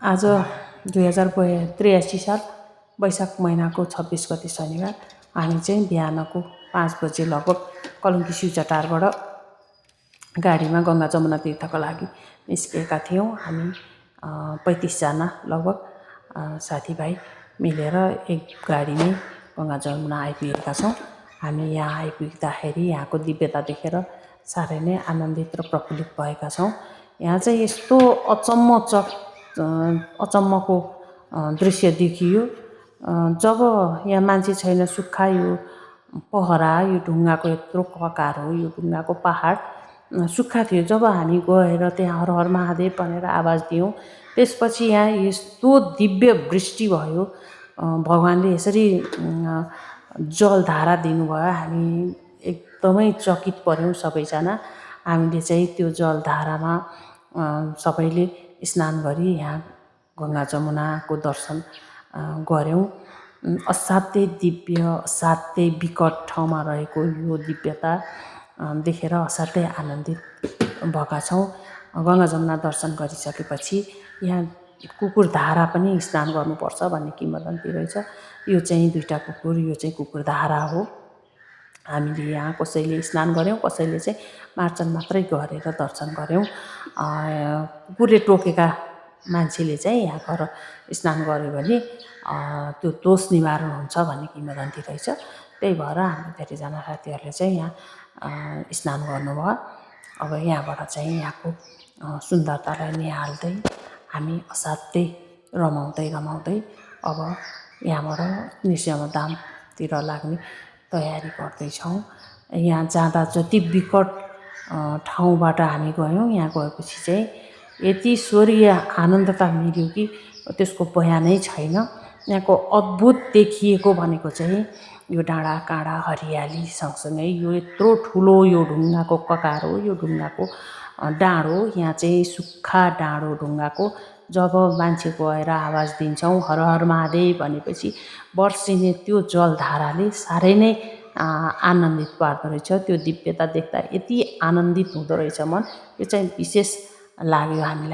आज 2083 साल वैशाख महिनाको 26 गते शनिबार हामी चाहिँ बिहानको 5 बजे लगभग कलुङ्की शिवचटारबाट गाडीमा गङ्गा जमुना तीर्थको लागि निस्केका थियौँ। हामी 35 जना लगभग साथीभाइ मिलेर एक गाडीमै गङ्गा जमुना आइपुगेका छौँ। हामी यहाँ आइपुग्दाखेरि यहाँको दिव्यता देखेर साह्रै नै आनन्दित र प्रफुल्लित भएका छौँ। यहाँ चाहिँ यस्तो अचम्मको दृश्य देखियो। जब यहाँ मान्छे छैन, सुक्खा यो पहरा, यो ढुङ्गाको यत्रो ककार हो, यो ढुङ्गाको पहाड सुक्खा थियो। जब हामी गएर त्यहाँ हर हर महादेव भनेर आवाज दियौँ, त्यसपछि यहाँ यस्तो दिव्य वृष्टि भयो। भगवानले यसरी जलधारा दिनुभयो। हामी एकदमै चकित पर्यौँ सबैजना। हामीले चाहिँ त्यो जलधारामा सबैले स्नान गरी यहाँ गङ्गा जमुनाको दर्शन गऱ्यौँ। असाध्यै दिव्य, असाध्यै विकट ठाउँमा रहेको यो दिव्यता देखेर असाध्यै आनन्दित भएका छौँ। गङ्गा जमुना दर्शन गरिसकेपछि यहाँ कुकुरधारा पनि स्नान गर्नुपर्छ भन्ने किंवदन्ती रहेछ। यो चाहिँ 2टा कुकुर, यो चाहिँ कुकुरधारा हो। हामीले यहाँ कसैले स्नान गऱ्यौँ, कसैले चाहिँ मार्चन मात्रै गरेर दर्शन गऱ्यौँ। कुकुरले टोकेका मान्छेले चाहिँ यहाँ गएर स्नान गर्यो भने त्यो दोष निवारण हुन्छ भन्ने किंवदन्ती रहेछ। त्यही भएर हाम्रो धेरैजना साथीहरूले चाहिँ यहाँ स्नान गर्नुभयो। अब यहाँबाट चाहिँ यहाँको सुन्दरतालाई निहाल्दै हामी असाध्यै रमाउँदै अब यहाँबाट नृसिंहधामतिर लाग्ने तयारी गर्दैछौँ। यहाँ जाँदा जति विकट ठाउँबाट हामी गयौँ, यहाँ गएपछि चाहिँ यति स्वर्गीय आनन्दता मिल्यो कि त्यसको बयानै छैन। यहाँको अद्भुत देखिएको भनेको चाहिँ यो डाँडा काँडा हरियाली सँगसँगै यो यत्रो ठुलो यो ढुङ्गाको ककार हो, यो ढुङ्गाको डाँडो। यहाँ चाहिँ सुक्खा डाँडो ढुङ्गाको। जब मान्छे गएर आवाज दिन्छौँ हर हर महादेव भनेपछि बर्सिने त्यो जलधाराले साह्रै नै आनन्दित पार्दो रहेछ। त्यो दिव्यता देख्दा यति आनन्दित हुँदो रहेछ मन। यो चाहिँ विशेष लाग्यो हामीलाई।